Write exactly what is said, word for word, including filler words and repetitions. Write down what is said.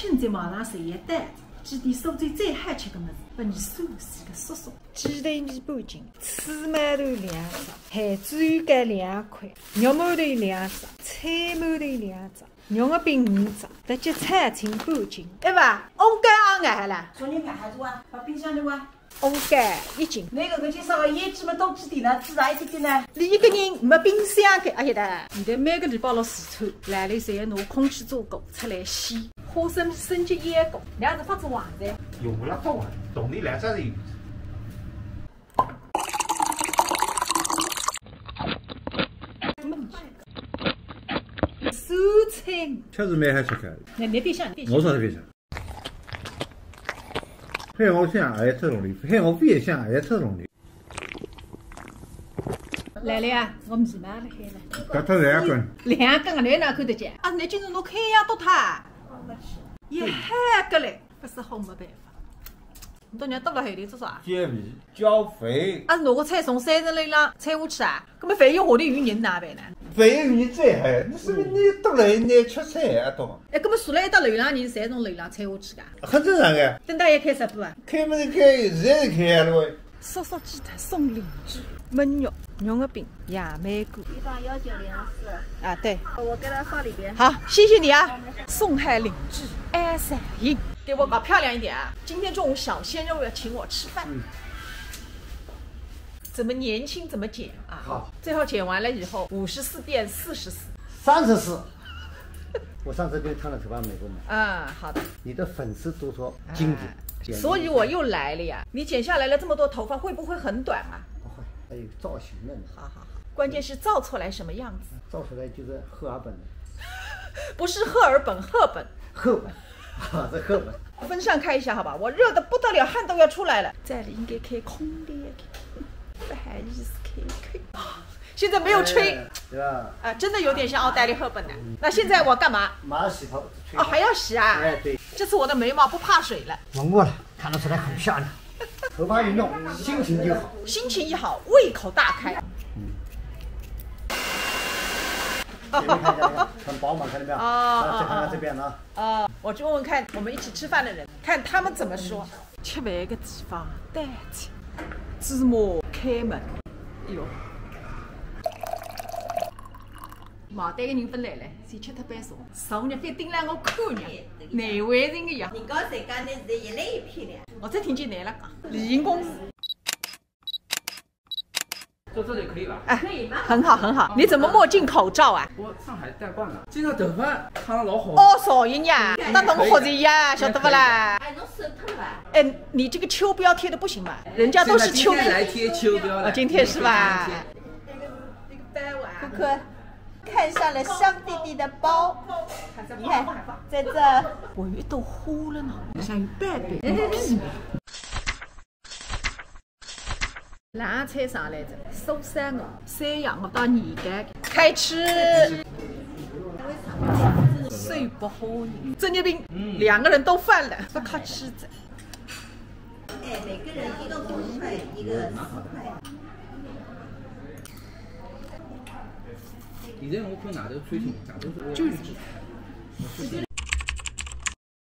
现在马上侪要到，几点苏州最好吃个物事，拨侬算是个叔叔。鸡腿米半斤，炝毛豆两只，咸猪肉干两块，肉馒头两只，菜馒头两只，肉夹饼五只，特级炒青半斤。哎爸，我干啊，俺还来。昨天俺还做啊，把冰箱里哇。 我干一斤。那个搿介绍个胭脂么多几钿呢？自然一点点呢？你一个人没冰箱个，哎呀的。现在每个礼拜六四川，来了侪要拿空气炸锅出来吸，花生升级烟锅，两只发子黄噻。用不了多啊，懂你来这里。苏青。确实蛮好吃个。那你别想，你别想。我啥都别想。 海螺香也特种里，海螺也香也特种里。来了呀，我们是哪里海了？搿特两根。两根，侬哪看得见？啊，侬今朝侬开呀，多大？也海个嘞，不是好没办法。侬到娘到了海里做啥？解肥、减肥。啊，侬个菜从山城里浪采下去啊？ 搿么万一下头有人哪办呢？万一有人再海，那说明你到了海，你吃菜啊，懂吗？哎，搿么住辣一搭楼浪人，侪从楼浪采下去个？很正常个。等到也开直播啊？开么是开，现在是开了喂。叔叔鸡腿送邻居，焖肉、肉夹饼、杨梅干。一张幺九零四。啊，对。我给他放里边。好，谢谢你啊。送海邻居，爱上瘾。给我搞漂亮一点啊！今天中午小鲜肉要请我吃饭。嗯。 怎么年轻怎么减啊？好。最后减完了以后，五十四变四十四。三十四。我上次给你烫了头发没给我买。啊，好的。你的粉刺多多，经典。哎，所以我又来了呀。你剪下来了这么多头发，会不会很短啊？不会，还有造型呢。好好好，关键是造出来什么样子？造出来就是赫尔本的。不是赫尔本，赫本。赫本。 啊，这课本。风扇开一下，好吧，我热得不得了，汗都要出来了。这里应该开空调的，不好意思，开开。现在没有吹。哎，对吧？啊，真的有点像奥黛丽·赫本的。那现在我干嘛？马上洗头，吹。哦，还要洗啊？哎，对。这次我的眉毛不怕水了。闻过了，看得出来很漂亮。头发一弄，心情就好。心情一好，胃口大开。嗯。前面看一下那个，很饱满，看到没有？啊，啊，再看看这边啊。啊。 哦，我去问问看，我们一起吃饭的人，看他们怎么说。吃饭个地方，对，芝麻开门。哎哟，买单个人勿来了，先吃脱杯茶。昨日非盯牢我看呢，难为情个呀。人家自家呢是一来一片的。我才听见侬辣讲，理工。 坐这里可以吧？哎，可以吗？很好，很好。你怎么墨镜口罩啊？我上海戴惯了，这个头发烫得老好。哦，少一年，那侬好的呀，晓得不啦？哎，侬手脱了吧？哎，你这个秋膘贴的不行吧？人家都是秋膘。现在今天来贴秋膘了。哦，今天是吧？今天贴。顾客看上了香弟弟的包，你看，在这。我又都呼了呢，像一袋袋。 冷菜上来着，苏三哦，三样我到你该开吃。手不好呢，职业病，两个人都犯了，不客气着。哎，每个人一个五十块，一个四十块。现在我看外头餐厅，外头是就是